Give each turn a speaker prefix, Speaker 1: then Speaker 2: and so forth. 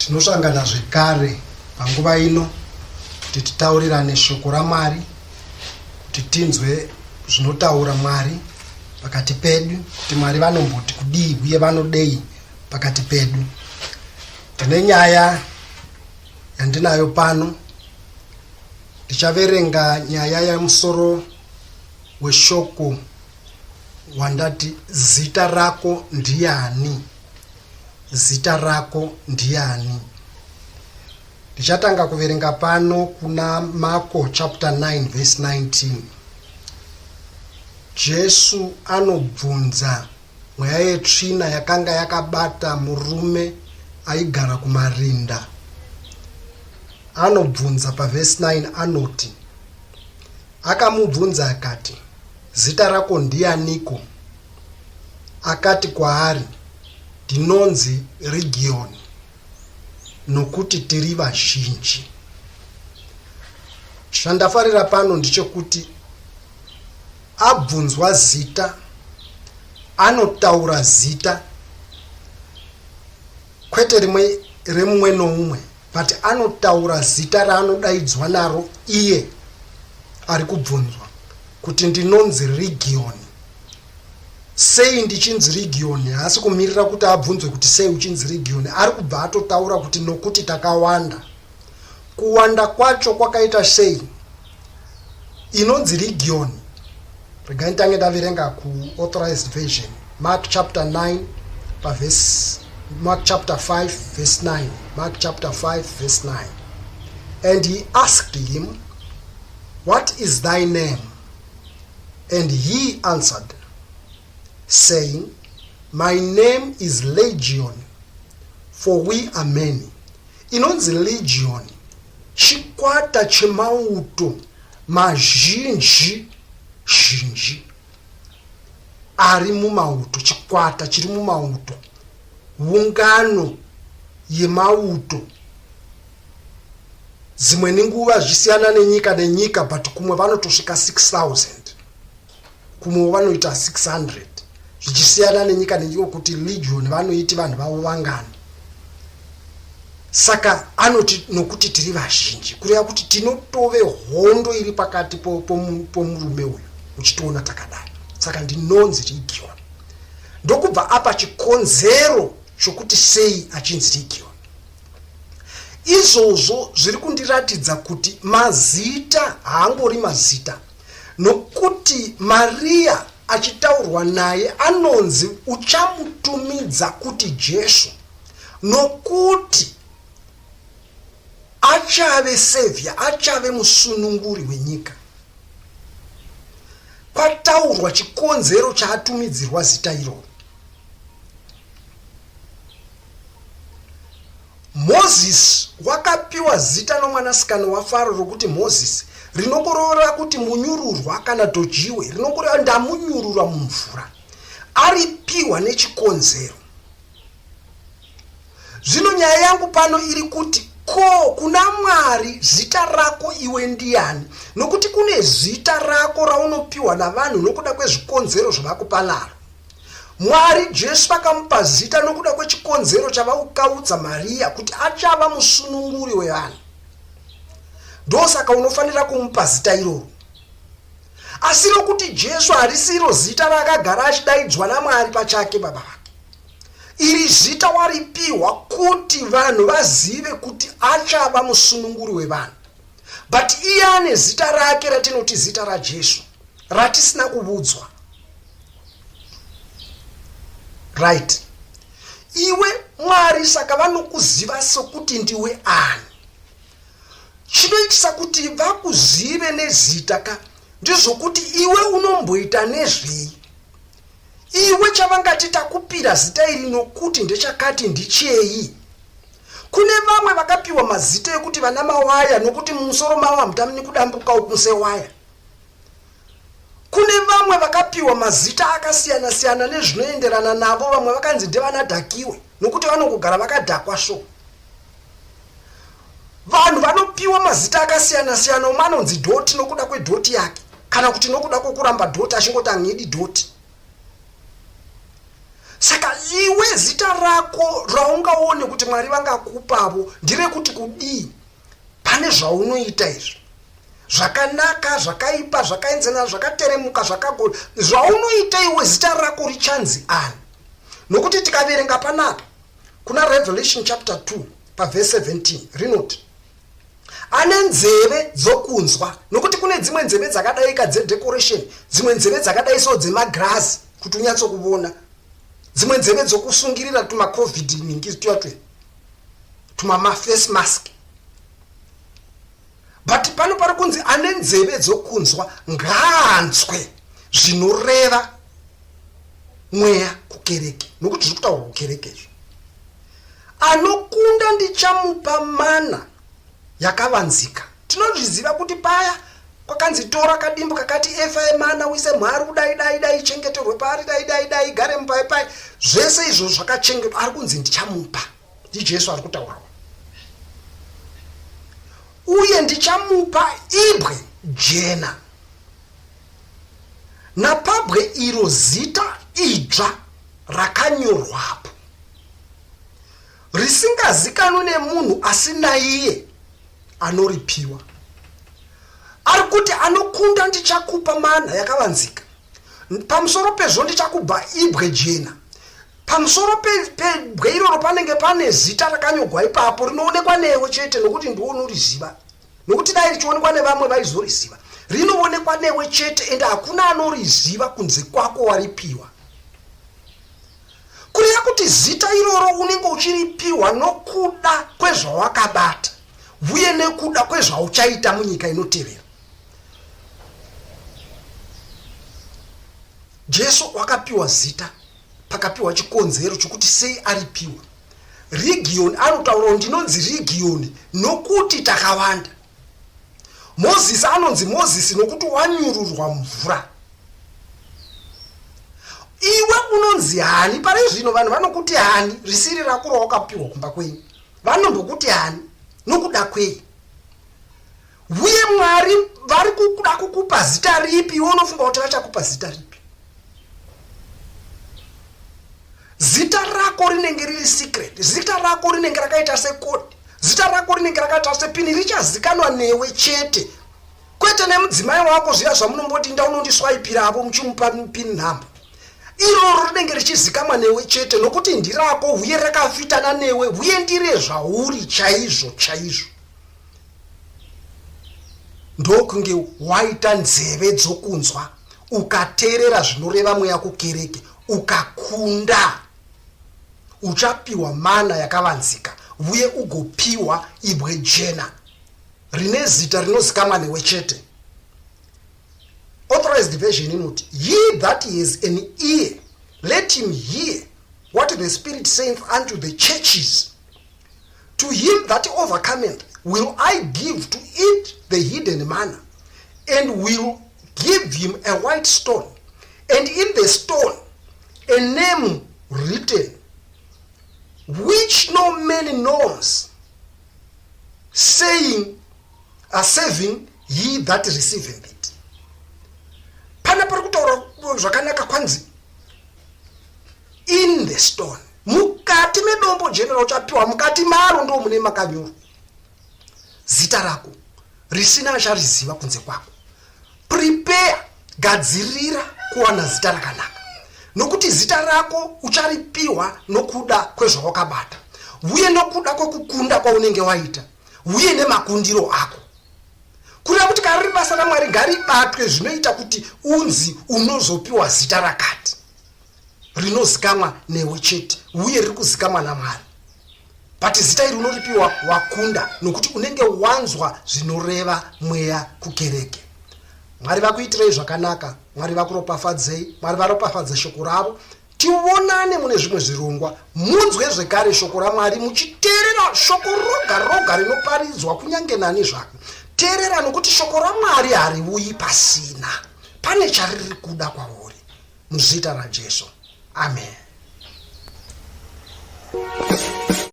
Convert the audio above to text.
Speaker 1: Tinosangana zvekare panguva ino kuti titaurirane shoko raMwari, kuti tinzwe zvinotaura Mwari pakati pedu, kuti Mwari vanomboti kudii uye vanodei pakati pedu. Ndine nyaya yandinayo pano. Ndichaverenga nyaya yemusoro weshoko wandati zita rako ndiani? Zita rako ndiani? Ndichatanga kuverenga pano kuna Marko chapter 9 verse 19. Jesu anobvunza mweya yetsvina yakanga yakabata murume aigara kumarinda. Anobvunza pavhesi 9 anoti, Akamubvunza akati, Zita rako ndianiko? Akati kwaari, Ndinonzi Rigiyoni, nokuti tiri vazhinji. Chandafarira pano ndechekuti abvunzwa zita, anotaura zita kwete rimwe remumwe noumwe but anotaura zita raanodaidzwa naro iye ari kubvunzwa kuti ndinonzi Rigiyoni. Sei ndichinzi Rigiyoni? Haasi kumirira kuti abvunzwe kuti sei uchinzi Rigiyoni, ari kubva atotaura kuti nokuti takawanda. Kuwanda kwacho kwakaita sei? Inonzi Rigiyoni. Regai nditange ndaverenga kuAuthorized Version, Mark chapter 9 pavhesi Mark chapter 5 verse 9. Mark chapter 5 verse 9. And he asked him, What is thy name? And he answered, saying, My name is Legion, for we are many. Inonzi Legion chikwata chemauto mazhinji zhinji ari mumauto, chikwata chiri mumauto, ungano yemauto. Dzimweni nguva zvichisiyana nenyika nenyika, but kumwe vanotosvika 6000 kumwewo vanoita 600 zvichisiyana nenyika nenyika kuti legion vanoiti vanhu vavo vangani. Saka anoti nokuti tiri vazhinji, kureva kuti tinotove hondo iri pakati pomurume uyu uchitiona takadai. Saka ndinonzi legion, ndokubva apa chikonzero chokuti sei achinzi legion. Izvozvo zviri kundiratidza kuti mazita haangori mazita, nokuti Maria achitaurwa naye anonzi uchamutumidza kuti Jesu nokuti achave Saviour, achave musununguri wenyika. Kwataurwa chikonzero chaatumidzirwa zita iroro. Mozisi wakapiwa zita nomwanasikana waFaro rokuti Mozisi, rinongoreva kuti munyururwa kana dhojiwe, rinongoreva ndamunyurura mumvura. Aripiwa nechikonzero. Zvino nyaya yangu pano iri kuti ko kuna Mwari zita rako iwe ndiani? Nokuti kune zita rako raunopiwa navanhu nokuda kwezvikonzero zvavakupa naro. Mwari Jesu vakamupa zita nokuda kwechikonzero chavaukaudza Maria kuti achava musununguri wevanhu. Ndosaka unofanira kumupa zita iroro. Asi rokuti Jesu harisiro zita raakagara achidaidzwa naMwari pachake Baba vake. Iri zita waripiwa kuti vanhu vazive kuti achava musununguri wevanhu. But iye ane zita rake ratinoti zita raJesu ratisina kuvudzwa. Right. Iwe Mwari saka vanokuziva sokuti ndiwe ani. Chinoitisa kuti vakuzive nezita ka ndezvokuti iwe unomboita nezvei. Iwe chavangati takupira zita iri nokuti ndechakati ndichei. Kune vamwe vakapiwa mazita ekuti vana mawaya nokuti mumusoro mavo hamutamini kudambuka uku sewaya. Kune vamwe vakapiwa mazita akasiyana siyana nezvinoenderana navo, vamwe vakanzi ndevana dhakiwe nokuti vanongogara vakadhakwa so. Vanhu vanopiwa mazita akasiyana siyana, umwe anonzi dhoti nokuda kwedhoti yake kana kuti nokuda kwokuramba dhoti achingoti angidi dhoti. Saka iwe zita rako raungaone kuti Mwari vangakupavo ndirekuti kudii pane zvaunoita izvi zvakanaka zvakaipa zvakaenzana zvakateremuka zvakago zvaunoita iwe zita rako richanzi ani nokuti tikaverenga panapa kuna Revelation chapter 2 pavhesi 17 rinoti ane nzeve dzokunzwa nokuti kune dzimwe nzeve dzakadaika dzedecoration dzimwe nzeve dzakadai so dzemagirazi kuti unyatsokuvona dzimwe nzeve dzokusungirira tumacovid ningi tuya tuya tumamaface mask but pano pari kunzi ane nzeve dzokunzwa ngaanzwe zvinoreva mweya kukereke nokuti zviri kutaurwa kukereke izvo Anokunda ndichamupa mana yakavanzika. Tinozviziva kuti paya kwakanzi tora kadimbu kakati efa yemana uise mhari udai dai dai ichengeterwe paari dai dai dai igare mupai pai zvese izvo zvakachengetwa ari kunzi ndichamupa ndiJesu ari kutaurawo uye ndichamupa ibwe jena napabwe iro zita idzva rakanyorwapo risingazikanwi nemunhu asi naiye anoripiwa. Ari kuti anokunda ndichakupa mana yakavanzika. Pamusoro pezvo ndichakuba ibwe jena. Pamusoro pebwe iroro panenge pane zita rakanyogwa ipapo rinoonekwa newe chete nokuti ndiwo unoriziva. Nokuti dai richionekwa nevamwe vaizoriziva. Rinoonekwa newe chete ende hakuna anoriziva kunze kwako waripiwa. Kureva kuti zita iroro unenge uchiripiwa nokuda kwezvawakabata uye nekuda kwezvauchaita munyika inotevera. Jesu wakapiwa zita pakapiwa chikonzero chokuti sei aripiwa. Rigiyoni anotaurawo ndinonzi Rigiyoni nokuti takawanda. Mozisi anonzi Mozisi nokuti wanyururwa mvura. Iwe unonzi hani? Pari zvino vanhu vanokuti hani risiri rako rawakapiwa kumba kwenyu. Vanombokuti hani nokuda kwei? Uye Mwari vari kuda kukupa zita ripi? Iwe unofunga kuti vachakupa zita ripi? Zita rako rinenge riri secret. Zita rako rinenge rakaita sekodi. Zita rako rinenge rakaita sepini richazikanwa newe chete. Kwete nemudzimai wako zviya zvamunomboti inda unondiswaipiravo muchimupa pin number. Iroro rinenge richizikamwa newe chete nokuti ndirako uye rakafitana newe uye ndire zvauri chaizvo chaizvo. Ndokunge waita nzeve dzokunzwa ukateerera zvinoreva mweya kukereke ukakunda uchapiwa mana yakavanzika uye ugopiwa ibwe jena rine zita rinozikamwa newe chete. Authorized Version inoti, He that has an ear, let him hear what the Spirit saith unto the churches. To him that overcometh will I give to eat the hidden manna, and will give him a white stone, and in the stone a name written, which no man knows, saying, saving he that receiveth it. Pana pari kutaura zvakanaka kwanzi in the stone, mukati medombo jena rauchapiwa, mukati maro ndo mune makanyorwa zita rako risina achariziva kunze kwako. Prepare, gadzirira kuwana zita rakanaka, nokuti zita rako ucharipiwa nokuda kwezvawakabata uye nokuda kwekukunda kwaunenge waita uye nemakundiro ako. Kureva kuti kana riri basa raMwari ngaribatwe zvinoita kuti unzi unozopiwa zita rakati rinozikamwa newe chete uye riri kuzikamwa naMwari. But zita iri unoripiwa wakunda nokuti unenge wanzwa zvinoreva mweya kukereke. Mwari vakuitirei zvakanaka, Mwari vakuropafadzei, Mwari varopafadze shoko ravo. Tionane mune zvimwe zvirongwa, munzwe zvekare shoko raMwari muchiteerera shoko roga roga rinoparidzwa kunyange nani zvako. Teerera nokuti shoko raMwari hariuyi pasina. Pane chariri kuda kwauri. Muzita raJesu. Amen.